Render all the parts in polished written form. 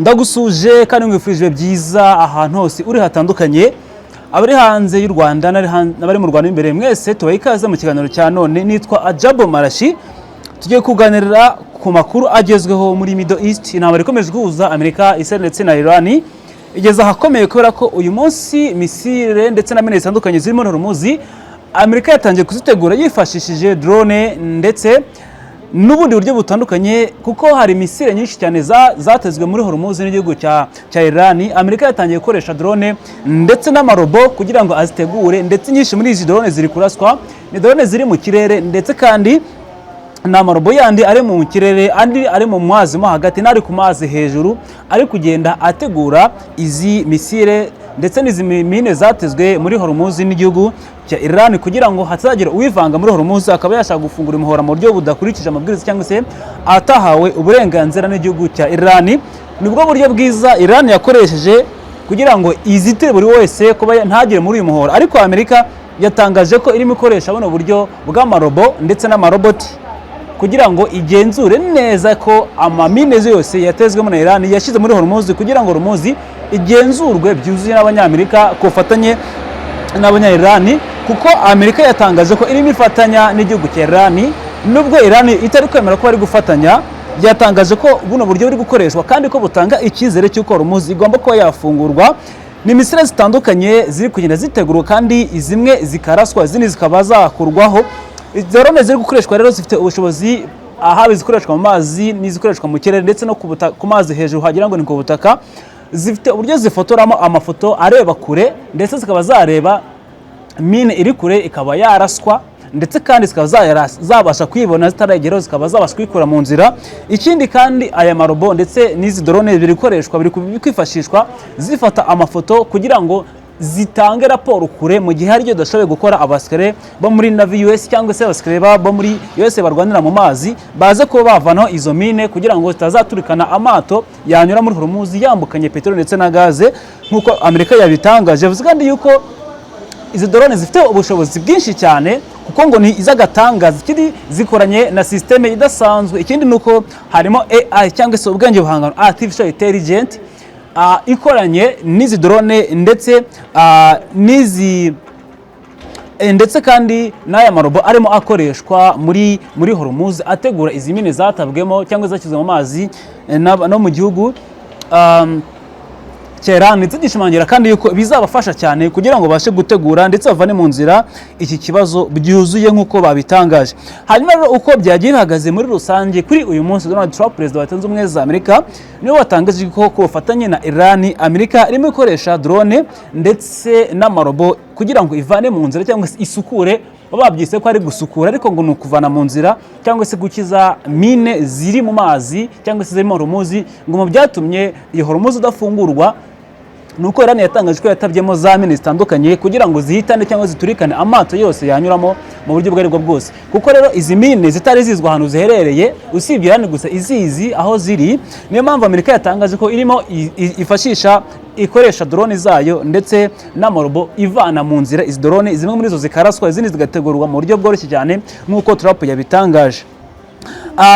Ndagusuje kandi nkwifurije byiza ahantu hose uri hatandukanye, abari hanze y'u Rwanda n'abari mu Rwanda imbere, mwese tubaha ikaze mu kiganiro cya none. Nitwa Ajabo Marashi. Tugiye kuganirira ku makuru agezweho muri Middle East. Intambara ikomeje guhuza Amerika, Israel ndetse na Iran igeze ahakomeye, kubera ko uyu munsi missile ndetse na mine zitandukanye zirimo Hormuz, Amerika yatangiye kuzitegura yifashishije drone ndetse n'ubundi buryo butandukanye, kuko hari missile nyinshi cyane zatezwe muri Hormuz n'igihugu cya Iran. Amerika yatangiye gukoresha drone ndetse n'amarobo kugira ngo azitegure, ndetse nyinshi muri izi drone ziri kuraswa. Ni drone ziri mu kirere, ndetse kandi ni amarobo yandi ari mu kirere, andi ari mu mazi mo hagati n'ari ku mazi hejuru, ari kugenda ategura izi missile ndetse n'izi mine zatezwe muri Hormuz n'igihugu cya Iran, kugira ngo hatazagira uwivanga muri Hormuz akaba yashaka gufungura umuhora mu buryo budakurikije amabwiriza cyangwa se atahawe uburenganzira n'igihugu cya Iran. Nibwo buryo bwiza Iran yakoresheje kugira ngo izitire buri wese kuba ntagere muri uyu muhora, ariko Amerika yatangaje ko irimo ikoresha buno buryo bw'amarobo ndetse n'amaroboti kugira ngo igenzure neza ko amamine yose yatezwemo na Iran yashyize muri Hormuz, kugira ngo Hormuz igenzurwe byuzuye n'Abanyamerika ku bufatanye n'Abanya-Iran, kuko Amerika yatangaje ko irimo ifatanya n'igihugu cya Iran, nubwo Iran itari kwemera ko bari gufatanya. Yatangaje ko buno buryo buri gukoreshwa kandi ko butanga icyizere cy'uko Hormuz igomba kuba yafungurwa. Ni missile zitandukanye ziri kugenda zitegurwa, kandi zimwe zikaraswa, izindi zikaba zakurwaho. Drone ziri gukoreshwa rero zifite ubushobozi, haba izikoreshwa mu mazi n'izikoreshwa mu kirere ndetse no ku mazi hejuru hagira ngo ni ku butaka. Zifite uburyo zifotoramo amafoto areba kure, ndetse zikaba zareba mine iri kure ikaba yaraswa, ndetse kandi zikaba zabasha kuyibona zitarageraho, zikaba zabasha kuyikura mu nzira. Ikindi kandi, aya marobo ndetse n'izi drone biri gukoreshwa, biri kwifashishwa zifata amafoto kugira ngo zitange raporo kure mu gihe hari ibyo tudashoboye gukora. Abasirikare bo muri Navy US cyangwa se abasirikare bo muri US barwanira mu mazi baze kuba bavanaho izo mine kugira ngo zitazaturikana amato yanyura muri Hormuz yambukanye peteroli ndetse na gaze, nk'uko Amerika yabitangaje. Yavuze kandi yuko izi drone zifite ubushobozi bwinshi cyane, kuko ngo ni iz'agatangaza. Ikindi, zikoranye na système idasanzwe. Ikindi ni uko harimo AI cyangwa se ubwenge buhangano, artificial intelligence, ikoranye n'izi drone ndetse n'izi ndetse kandi n'aya marobo arimo akoreshwa muri Hormuz ategura izi mine zatabwemo cyangwa zashyizwe mu mazi no mu gihugu cya Iran, ndetse gishimangira kandi yuko bizabafasha cyane kugira ngo babashe gutegura ndetse bavane mu nzira iki kibazo byuzuye, nk'uko babitangaje. Hanyuma rero, uko byagiye bihagaze muri rusange kuri uyu munsi, Donald Trump, perezida wa Leta Zunze Ubumwe za Amerika, niwe watangaje ko ku bufatanye na Iran, Amerika irimo ikoresha drone ndetse n'amarobo kugira ngo ivane mu nzira cyangwa se isukure. Baba babyise ko ari gusukura, ariko ngo ni ukuvana mu nzira cyangwa se gukiza mine ziri mu mazi cyangwa se ziri mu Hormuz. Ngo mu byatumye iyo Hormuz idafungurwa ni uko Iran yatangaje ko yatabyemo za mine zitandukanye kugira ngo zihitane cyangwa ziturikane amato yose yanyuramo mu buryo ubwo aribwo bwose, kuko rero izi mine zitari zizwi ahantu ziherereye, usibye Iran gusa izizi aho ziri. Niyo mpamvu Amerika yatangaje ko irimo ifashisha, ikoresha drone zayo ndetse n'amarobo ivana mu nzira izi drone, zimwe muri zo zikaraswa, izindi zigategurwa mu buryo bworoshye cyane, nk'uko Trump yabitangaje.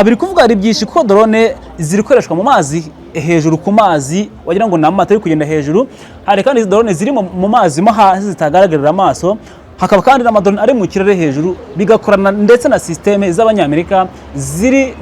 Biri kuvuga ari byinshi, kuko drone ziri gukoreshwa mu mazi hejuru, ku mazi wagira ngo ni amato ari kugenda hejuru. Hari kandi izi drone ziri mu mazi mo hasi zitagaragarira amaso, hakaba kandi n'amadrone ari mu kirere hejuru, bigakorana ndetse na système z'Abanyamerika ziri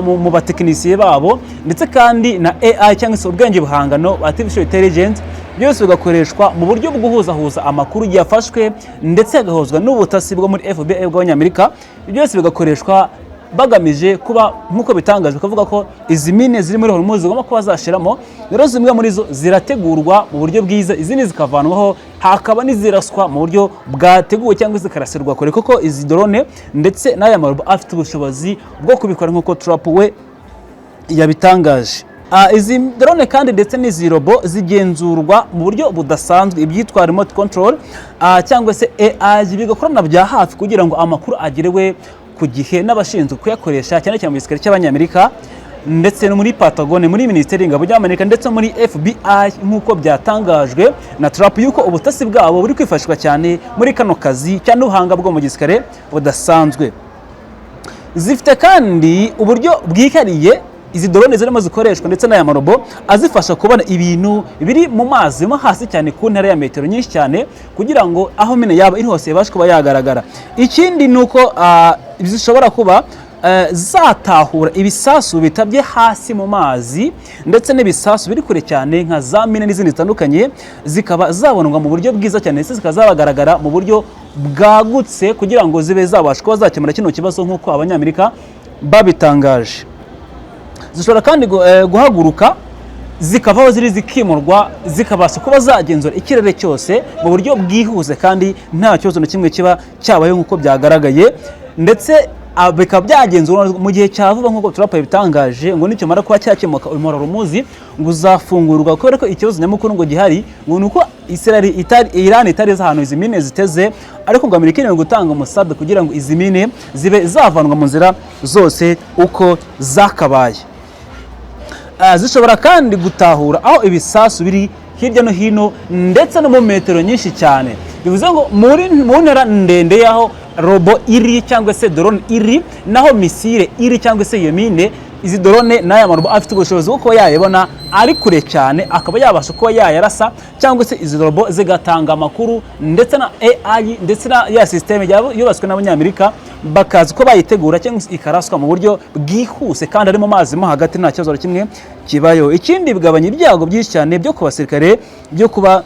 mu batekinisiye babo, ndetse kandi na AI cyangwa se ubwenge buhangano, artificial intelligence, byose bigakoreshwa mu buryo bwo guhuzahuza amakuru yafashwe, ndetse agahuzwa n'ubutasi bwo muri FBI bw'Abanyamerika. Ibyo byose bigakoreshwa bagamije kuba, nk'uko bitangajwe, bakavuga ko izi mine ziri muri Hormuz zigomba kuba zashiramo. Rero zimwe muri zo zirategurwa mu buryo bwiza, izindi zikavanwaho, hakaba n'iziraswa mu buryo bwateguwe cyangwa zikarasirwa kure, kuko izi drone ndetse n'aya marobo afite ubushobozi bwo kubikora, nk'uko Trump we yabitangaje. Izi drone kandi ndetse n'izi robo zigenzurwa mu buryo budasanzwe, ibyitwa remote control cyangwa se AI, bigakorana bya hafi kugira ngo amakuru agerewe ku gihe n'abashinzwe kuyakoresha, cyane cyane mu gisirikare cy'Abanyamerika ndetse no muri Pentagon, muri Minisiteri y'Ingabo y'Amerika, ndetse muri FBI, nk'uko byatangajwe na Trump yuko ubutasi bwabo buri kwifashishwa cyane muri kano kazi cyane, ubuhanga bwo mu gisirikare budasanzwe. Zifite kandi uburyo bwihariye. Izi drone zirimo zikoreshwa ndetse n'aya marobo azifasha kubona ibintu biri mu mazi mo hasi cyane ku ntera ya metero nyinshi cyane, kugira ngo aho mine yaba iri hose ibashe kuba yagaragara. Ikindi ni uko zishobora kuba zatahura ibisasu bitabye hasi mu mazi, ndetse n'ibisasu biri kure cyane nka za mine n'izindi zitandukanye, zikaba zabonwa mu buryo bwiza cyane, ndetse zikaba zabagaragara mu buryo bwagutse, kugira ngo zibe zabasha kuba zakemura kino kibazo nk'uko Abanyamerika babitangaje. Zishobora kandi guhaguruka zikava aho ziri, zikimurwa, zikabasha kuba zagenzura ikirere cyose mu buryo bwihuse kandi nta kibazo na kimwe kiba cyabayeho nk'uko byagaragaye, ndetse bikaba byagenzurwa mu gihe cya vuba nk'uko Trump yabitangaje. Ngo nikimara kuba cyakemuka, uyu muhora Hormuz ngo uzafungurwa, kubera ko ikibazo nyamukuru ngo gihari ngo ni uko Israel itari, Iran itari izi ahantu izi mine ziteze, ariko ngo Amerika irimo gutanga umusada kugira ngo izi mine zibe zavanwa mu nzira zose uko zakabaye. Zishobora kandi gutahura aho ibisasu biri hirya no hino, ndetse no mu metero nyinshi cyane. Bivuze ngo mu ntera ndende y'aho robo iri cyangwa se drone iri, naho missile iri cyangwa se iyo mine, izi drone n'aya marobo afite ubushobozi bwo kuba yayibona ari kure cyane, akaba yabasha kuba yayarasa, cyangwa se izi robo zigatanga amakuru, ndetse na AI ndetse na ya système yubatswe n'Abanyamerika bakazi ko bayitegura, cyangwa se ikaraswa mu buryo bwihuse kandi ari mu mazi mo hagati, nta kibazo na kimwe kibayo. Ikindi, bigabanya ibyago byinshi cyane byo ku basirikare byo kuba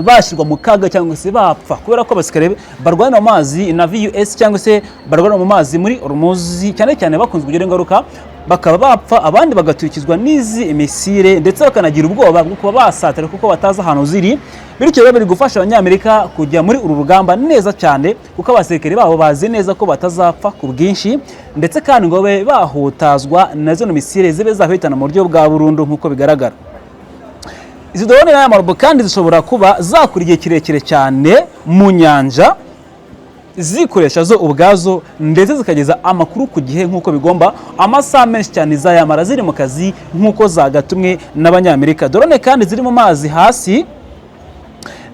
bashyirwa mu kaga cyangwa se bapfa, kubera ko abasirikare barwanira mu mazi na VUS cyangwa se barwanira mu mazi muri Hormuz cyane cyane bakunze kugira ingaruka, bakaba bapfa, abandi bagaturikizwa n'izi missile, ndetse bakanagira ubwoba bwo kuba basatira kuko batazi ahantu ziri. Bityo rero biri gufasha Abanyamerika kujya muri uru rugamba neza cyane, kuko abasirikare babo bazi neza ko batazapfa ku bwinshi, ndetse kandi ngo babe bahutazwa na zino missile zibe zahitana mu buryo bwa burundu nk'uko bigaragara. Izi drone n'aya marobo kandi zishobora kuba zakora igihe kirekire cyane mu nyanja zikoresha zo ubwazo, ndetse zikageza amakuru ku gihe nk'uko bigomba. Amasaha menshi cyane zayamara ziri mu kazi nk'uko zagatumwe n'Abanyamerika. Drone kandi ziri mu mazi hasi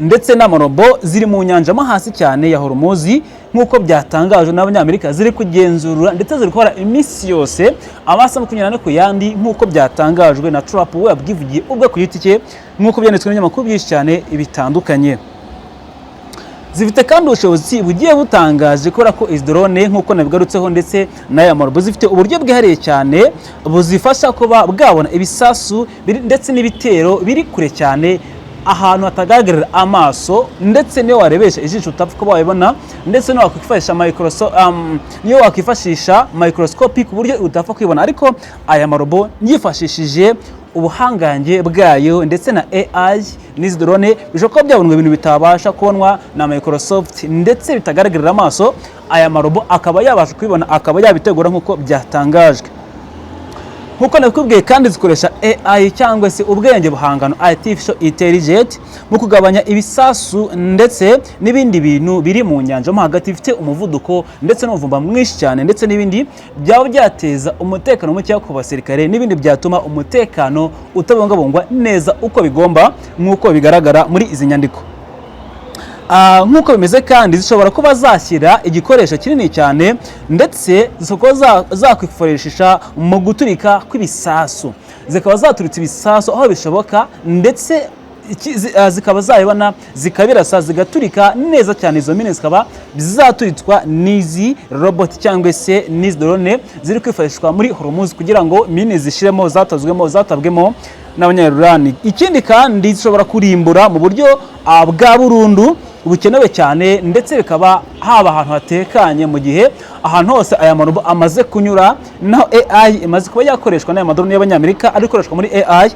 ndetse n'amarobo ziri mu nyanja mo hasi cyane ya Hormuz, nk'uko byatangajwe n'Abanyamerika, ziri kugenzura ndetse ziri gukora iminsi yose amasaha 24 ku yandi, nk'uko byatangajwe na Trump we yabwivugiye ubwe ku giti cye, nk'uko byanditswe n'ibinyamakuru byinshi cyane bitandukanye. Zifite kandi ubushobozi bugiye butangaje, kubera ko izi drone nk'uko nabigarutseho ndetse n'aya marobo zifite uburyo bwihariye cyane buzifasha kuba bwabona ibisasu ndetse n'ibitero biri kure cyane, ahantu hatagaragarira amaso, ndetse niyo warebesha ijisho utapfa kuba wabibona, ndetse niyo wakwifashisha niyo wakwifashisha microscope ku buryo utapfa kwibona. Ariko aya marobo yifashishije ubuhangange bwayo ndetse na AI n'izi drone, bishobora kuba byabonwa ibintu bitabasha kubonwa na Microsoft ndetse bitagaragarira amaso, aya marobo akaba yabasha kubibona, akaba yabitegura nk'uko byatangajwe. Nk'uko nabikubwiye kandi, zikoresha AI cyangwa se ubwenge buhangano, artificial intelligence, mu kugabanya ibisasu ndetse n'ibindi bintu biri mu nyanja mo hagati bifite umuvuduko ndetse n'umuvumba mwinshi cyane, ndetse n'ibindi byaba byateza umutekano muke ku basirikare, n'ibindi byatuma umutekano utabungabungwa neza uko bigomba, nk'uko bigaragara muri izi nyandiko. Nk'uko bimeze kandi, zishobora kuba zashyira igikoresho kinini cyane, ndetse zishobora kuba zakwifashisha mu guturika kw'ibisasu, zikaba zaturitse ibisasu aho bishoboka, ndetse zikaba zayibona, zikabirasa, zigaturika neza cyane. Izo mine zikaba zaturitswa n'izi robot cyangwa se n'izi drone ziri kwifashishwa muri Hormuz, kugira ngo mine zishiremo zatazwemo, zatabwemo n'Abanyarurani. Ikindi kandi, zishobora kurimbura mu buryo bwa burundu bukenewe cyane, ndetse bikaba haba ahantu hatekanye mu gihe ahantu hose aya marobo amaze kunyura, naho AI imaze kuba yakoreshwa n'aya madrone y'Abanyamerika ari gukoreshwa muri AI,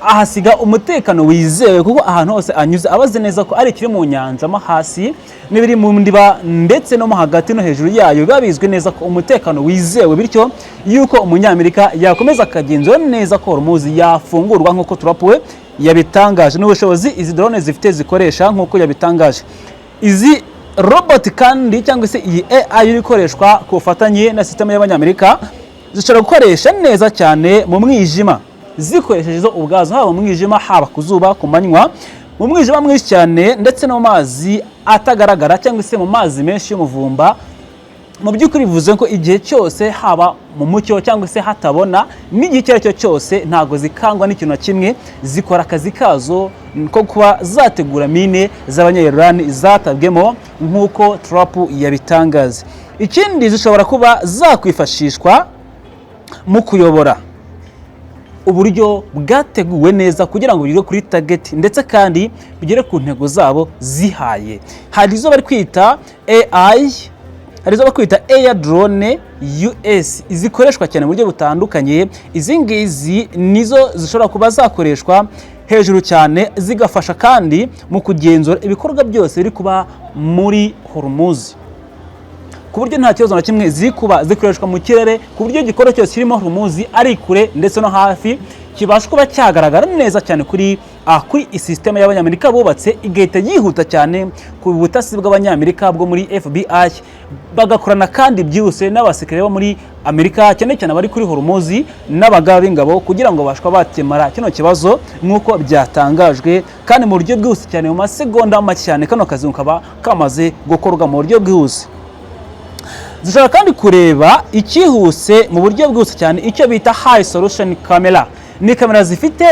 ahasiga umutekano wizewe, kuko ahantu hose anyuze aba azi neza ko ari ikiri mu nyanja mo hasi n'ibiri mu ndiba ndetse no mo hagati no hejuru yayo, biba bizwi neza ko umutekano wizewe. Bityo yuko Umunyamerika yakomeza akagenzura neza ko Hormuz yafungurwa nk'uko Trump we yabitangaje, n'ubushobozi izi drone zifite zikoresha nk'uko yabitangaje. Izi robot kandi cyangwa se iyi AI iri ikoreshwa ku bufatanye na system y'Abanyamerika, zishobora gukoresha neza cyane mu mwijima zikoresheje zo ubwazo, haba mu mwijima, haba ku zuba ku manywa, mu mwijima mwinshi cyane, ndetse no mu mazi atagaragara cyangwa se mu mazi menshi y'umuvumba. Mu by'ukuri bivuze ko igihe cyose, haba mu mucyo cyangwa se hatabona, n'igihe icyo ari cyo cyose, ntabwo zikangwa n'ikintu na kimwe. Zikora akazi kazo ko kuba zategura mine z'Abanyayirani zatabwemo, nk'uko Trump yabitangaza. Ikindi, zishobora kuba zakwifashishwa mu kuyobora uburyo bwateguwe neza kugira ngo bigere kuri target, ndetse kandi bigere ku ntego zabo zihaye. Hari izo bari kwita AI, hari izo bari kwita Air Drone US, zikoreshwa cyane mu buryo butandukanye. Izi ngizi nizo zishobora kuba zakoreshwa hejuru cyane, zigafasha kandi mu kugenzura ibikorwa byose biri kuba muri Hormuz, ku buryo nta kibazo na kimwe ziri kuba. Zikoreshwa mu kirere, ku buryo igikorwa cyose kirimo Hormuz, ari kure ndetse no hafi, kibasha kuba cyagaragara neza cyane kuri sisiteme y'Abanyamerika bubatse, igahita yihuta cyane ku butasi bw'Abanyamerika bwo muri FBI, bagakorana kandi byihuse n'abasirikare bo muri Amerika, cyane cyane abari kuri Hormuz n'abagaba b'ingabo, kugira ngo babashe kuba bakemura kino kibazo, nk'uko byatangajwe, kandi mu buryo bwihuse cyane, mu masegonda make cyane kano kazi kaba kamaze gukorwa mu buryo bwihuse. Zishobora kandi kureba icyihuse mu buryo bwihuse cyane, icyo bita high solution camera. Ni kamera zifite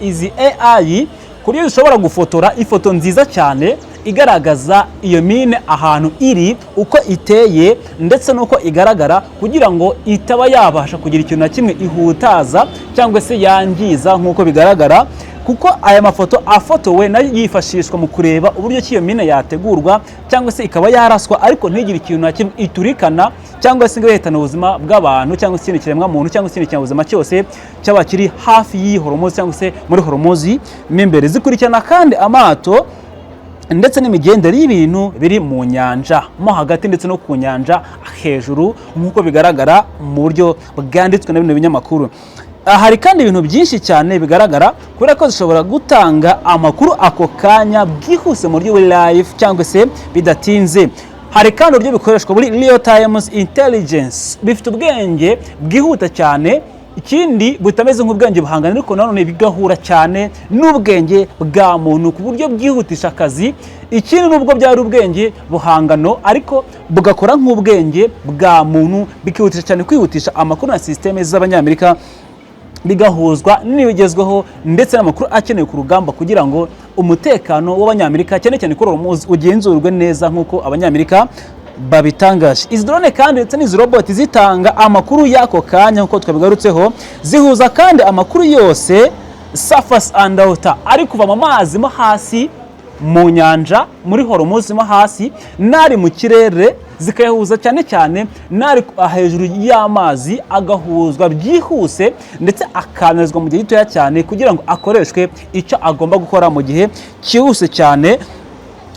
izi AI, ku buryo zishobora gufotora ifoto nziza cyane igaragaza iyo mine ahantu iri, uko iteye ndetse n'uko igaragara, kugira ngo itaba yabasha kugira ikintu na kimwe ihutaza cyangwa se yangiza, nk'uko bigaragara, kuko aya mafoto afotowe nayo yifashishwa mu kureba uburyo ki iyo mine yategurwa cyangwa se ikaba yaraswa, ariko ntigire ikintu na kimwe iturikana cyangwa se ngo ihitane ubuzima bw'abantu cyangwa se ikindi kiremwamuntu cyangwa se ikindi kinyabuzima cyose cyaba kiri hafi y'iyi Hormuz cyangwa se muri Hormuz mo imbere. Zikurikirana kandi amato ndetse n'imigendere y'ibintu biri mu nyanja mo hagati ndetse no ku nyanja hejuru, nk'uko bigaragara mu buryo bwanditswe na bino binyamakuru. Hari kandi ibintu byinshi cyane bigaragara, kubera ko zishobora gutanga amakuru ako kanya bwihuse mu buryo buri live cyangwa se bidatinze. Hari kandi uburyo bikoreshwa muri real times intelligence. Bifite ubwenge bwihuta cyane, ikindi butameze nk'ubwenge buhangana, ariko nanone bigahura cyane n'ubwenge bwa muntu ku buryo bwihutisha akazi. Ikindi, nubwo byari ubwenge buhangano, ariko bugakora nk'ubwenge bwa muntu, bikihutisha cyane kwihutisha amakuru na sisiteme z'Abanyamerika, bigahuzwa n'ibigezweho ndetse n'amakuru akenewe ku rugamba, kugira ngo umutekano w'Abanyamerika, cyane cyane kuri Hormuz, ugenzurwe neza, nk'uko Abanyamerika babitangaje. Izi drone kandi ndetse n'izi robot zitanga amakuru y'ako kanya, nk'uko twabigarutseho. Zihuza kandi amakuru yose surface and water, ari kuva mu mazi mo hasi mu nyanja muri Hormuz mo hasi, n'ari mu kirere zikayahuza, cyane cyane n'ari hejuru y'amazi, agahuzwa byihuse ndetse akanezwa mu gihe gitoya cyane, kugira ngo akoreshwe icyo agomba gukora mu gihe cyihuse cyane.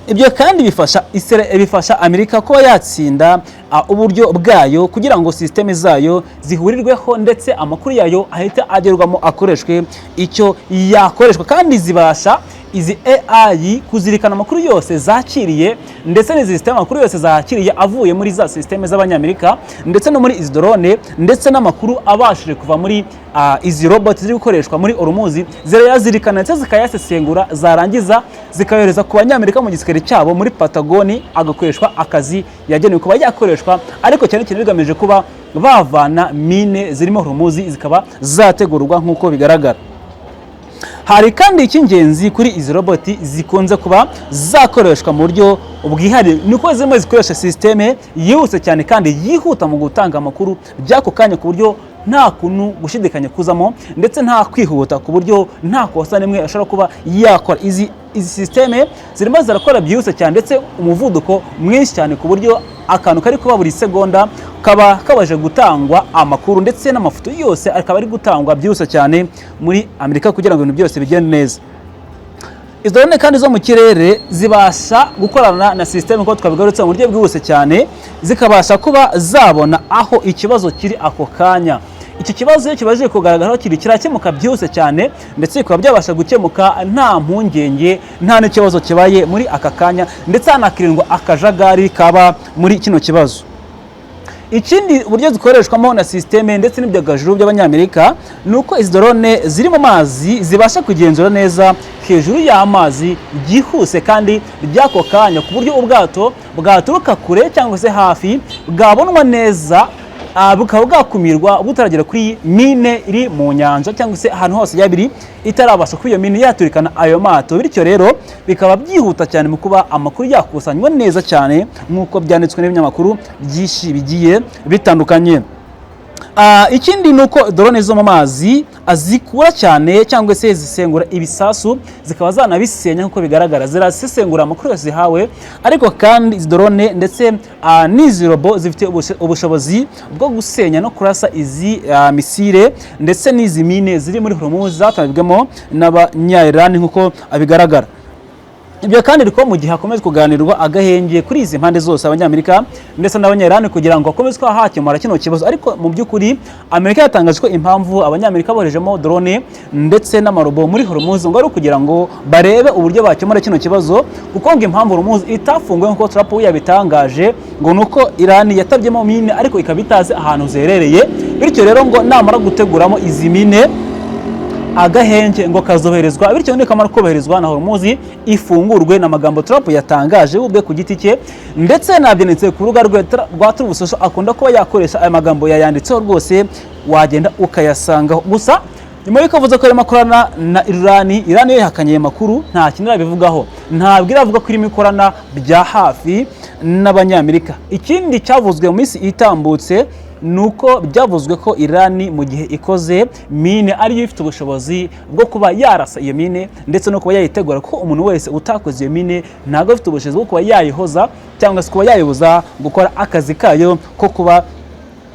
Ibyo kandi bifasha Amerika kuba yatsinda uburyo bwayo, kugira ngo sisiteme zayo zihurirweho ndetse amakuru yayo ahite agerwamo, akoreshwe icyo yakoreshwa. Kandi zibasha, izi AI, kuzirikana amakuru yose zakiriye, ndetse n'izi sisiteme, amakuru yose zakiriye avuye muri za sisiteme z'Abanyamerika ndetse no muri izi drone, ndetse n'amakuru abashije kuva muri izi robot ziri gukoreshwa muri Hormuz, zirayazirikana ndetse zikayasesengura, zarangiza zikayohereza ku Banyamerika mu gisirikare cyabo muri Pentagoni, agakoreshwa akazi yagenewe kuba yakoreshwa, ariko cyane cyane bigamije kuba bavana mine zirimo Hormuz, zikaba zategurwa, nk'uko bigaragara. Hari kandi icy'ingenzi kuri izi roboti zikunze kuba zakoreshwa mu buryo bwihariye, ni uko zimwe zikoresha sisiteme yihuse cyane kandi yihuta mu gutanga amakuru by'ako kanya, ku buryo nta kuntu gushidikanya kuzamo ndetse nta kwihuta, ku buryo nta kosa n'imwe ashobora kuba yakora. Izi sisiteme zirimo zirakora byihuse cyane ndetse umuvuduko mwinshi cyane, ku buryo akantu kari kuba buri segonda kaba kabaje gutangwa amakuru, ndetse n'amafoto yose akaba ari gutangwa byihuse cyane muri Amerika, kugira ngo ibintu byose bigende neza. Izo drone kandi zo mu kirere zibasha gukorana na sisiteme, nk'uko twabigarutse, mu buryo bwihuse cyane, zikabasha kuba zabona aho ikibazo kiri ako kanya. Icyo kibazo iyo kibashije kugaragara aho kiri, kirakemuka byihuse cyane, ndetse bikaba byabasha gukemuka nta mpungenge, nta n'ikibazo kibaye muri aka kanya, ndetse hanakirindwa akajagari kaba muri kino kibazo. Ikindi, uburyo zikoreshwamo na sisiteme ndetse n'ibyogajuru by'Abanyamerika, ni uko izi drone ziri mu mazi zibasha kugenzura neza hejuru y'amazi byihuse kandi by'ako kanya, ku buryo ubwato Bwaturuka kure cyangwa se hafi, bwabonwa neza, bukaba bwakumirwa butaragera kuri mine iri mu nyanja cyangwa se ahantu hose yaba iri, itarabasha kuba iyo mine yaturikana ayo mato. Bityo rero bikaba byihuta cyane mu kuba amakuru yakusanywa neza cyane, nk'uko byanditswe n'ibinyamakuru byinshi bigiye bitandukanye. Ikindi ni uko drone zo mu mazi zikura cyane cyangwa se zisengura ibisasu, zikaba zanabisenya. Nk'uko bigaragara, zirasesengura amakuru yose zihawe. Ariko kandi izi drone ndetse n'izi robo zifite ubushobozi bwo gusenya no kurasa izi misile ndetse n'izi mine ziri muri Hormuz zatanzwemo n'Abanya-Iran, nk'uko bigaragara. Ibyo kandi ariko mu gihe hakomeje kuganirwa agahenge kuri izi mpande zose, Abanyamerika ndetse n'Abanyarani, kugira ngo hakomeze kuba hakemura kino kibazo. Ariko mu by'ukuri Amerika yatangaje ko impamvu Abanyamerika boherejemo drone ndetse n'amarobo muri Hormuz ngo ari ukugira ngo barebe uburyo bakemura kino kibazo, kuko ngo impamvu Hormuz itafunguwe, nk'uko Trump yabitangaje, ngo ni uko Iran yatabyemo mine ariko ikaba itazi ahantu ziherereye. Bityo rero ngo namara guteguramo izi mine, agahenge ngo kazoherezwa, bityo nikamara kubahirizwa na Hormuz ifungurwe. N'amagambo Trump yatangaje ubwe ku giti cye, ndetse nabyanditse ku rubuga rwe rwa Truth Social akunda kuba yakoresha. Aya magambo yayanditseho rwose, wagenda ukayasangaho. Gusa nyuma y'uko avuze ko arimo akorana na Iran, Iran yo yahakanye ayo makuru, nta kintu irabivugaho, ntabwo iravuga ko irimo ikorana bya hafi n'Abanyamerika. Ikindi cyavuzwe mu minsi itambutse ni uko byavuzwe ko Iran, mu gihe ikoze mine, ariyo ifite ubushobozi bwo kuba yarasa iyo mine ndetse no kuba yayitegura, ko umuntu wese utakoze iyo mine ntabwo afite ubushobozi bwo kuba yayihoza cyangwa se kuba yayibuza gukora akazi kayo ko kuba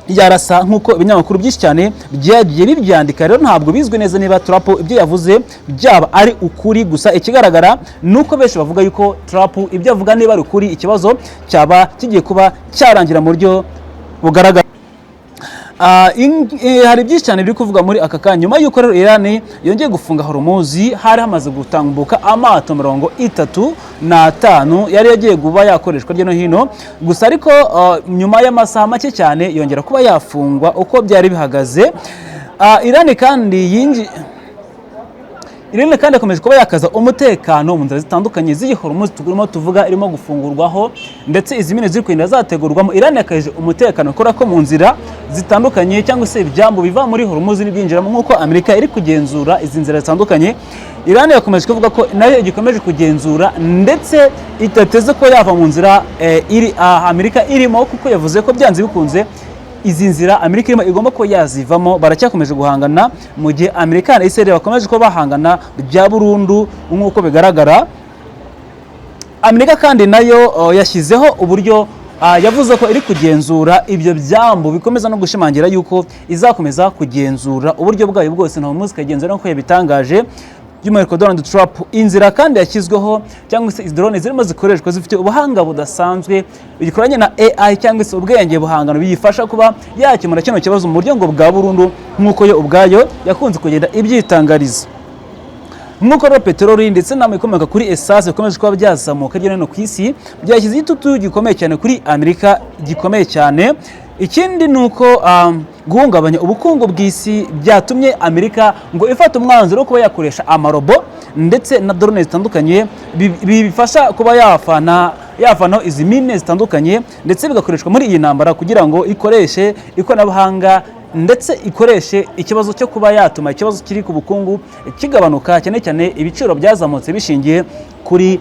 yarasa, nk'uko ibinyamakuru byinshi cyane byagiye bibyandika. Rero ntabwo bizwi neza niba Trump ibyo yavuze byaba ari ukuri. Gusa ikigaragara ni uko benshi bavuga yuko Trump ibyo avuga niba ari ukuri, ikibazo cyaba kigiye kuba cyarangira mu buryo bugaragara. Hari byinshi cyane biri kuvuga muri aka kanya. Nyuma y'uko rero Iran yongeye gufunga Hormuz, hari hamaze gutambuka amato 35 yari yagiye kuba yakoreshwa hirya no hino. Gusa ariko nyuma y'amasaha make cyane yongera kuba yafungwa uko byari bihagaze. Iran kandi yakomeje kuba yakaza umutekano mu nzira zitandukanye z'iyi Hormuz turimo tuvuga irimo gufungurwaho, ndetse izi mine ziri kugenda zategurwamo. Iran yakaje umutekano kubera ko mu nzira zitandukanye cyangwa se ibyambu biva muri Hormuz n'ibyinjiramo, nk'uko Amerika iri kugenzura izi nzira zitandukanye, Iran yakomeje kuvuga ko nayo igikomeje kugenzura ndetse idateze ko yava mu nzira iri Amerika irimo, kuko yavuze ko byanze bikunze izi nzira Amerika irimo igomba kuba yazivamo. Baracyakomeje guhangana mu gihe Amerika na Israel bakomeje kuba bahangana bya burundu, nk'uko bigaragara. Amerika kandi nayo yashyizeho uburyo, yavuze ko iri kugenzura ibyo byambu, bikomeza no gushimangira yuko izakomeza kugenzura uburyo bwayo bwose na Hormuz ikagenzura, nk'uko yabitangaje by'umwihariko Donald Trump. Inzira kandi yashyizweho cyangwa se izi drone zirimo zikoreshwa zifite ubuhanga budasanzwe bikoranye na AI cyangwa se ubwenge buhangano, biyifasha kuba yakemura kino kibazo mu buryo ngo bwa burundu, nk'uko yo ubwayo yakunze kugenda ibyitangariza. Nk'uko rero peteroli ndetse n'ibikomoka kuri essence bikomeje kuba byazamuka hirya no hino ku isi, byashyize igitutu gikomeye cyane kuri Amerika, gikomeye cyane. Ikindi ni uko guhungabanya ubukungu bw'isi byatumye Amerika ngo ifata umwanzuro wo kuba yakoresha amarobo ndetse na drone zitandukanye bifasha kuba yafanaho izi mine zitandukanye, ndetse bigakoreshwa muri iyi ntambara kugira ngo ikoreshe ikoranabuhanga ndetse ikoreshe ikibazo cyo kuba yatuma ikibazo kiri ku bukungu kigabanuka, cyane cyane ibiciro byazamutse bishingiye kuri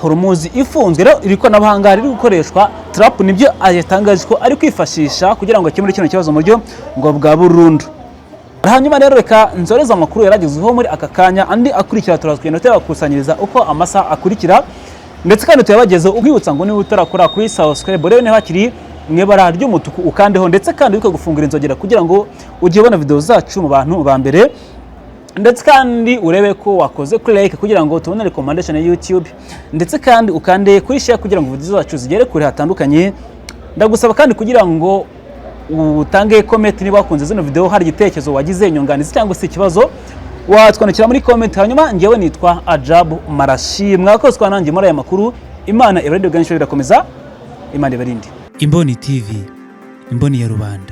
Hormuz ifunzwe. Rero iri koranabuhanga riri gukoreshwa, Trump nibyo yatangaje ko ari kwifashisha kugira ngo akemure kino kibazo mu buryo ngo bwa burundu. Hanyuma rero reka nsoreze amakuru yaragezweho muri aka kanya. Andi akurikira turaza kugenda tuyabakusanyiriza uko amasaha akurikira, ndetse kandi tuyabagezeho. Ukwibutsa ngo niba utarakora kuri subscribe rero, niba hakiri mu ibara ry'umutuku, ukandeho, ndetse kandi wibuke gufungura inzogera kugira ngo ujye ubona video zacu mu bantu ba mbere, ndetse kandi urebe ko wakoze kuri like kugira ngo tubone recommendation ya YouTube, ndetse kandi ukande kuri share kugira ngo video zacu zigere kure hatandukanye. Ndagusaba kandi kugira ngo utange comment niba wakunze zino video, hari igitekerezo wagize, inyunganizi cyangwa se ikibazo, watwandikira muri comment. Hanyuma njyewe nitwa Ajabu Marashi, mwakoze kwa nanjye muri aya makuru. Imana ibarinde bwanyu, birakomeza, Imana ibarinde. Imboni TV, imboni ya rubanda.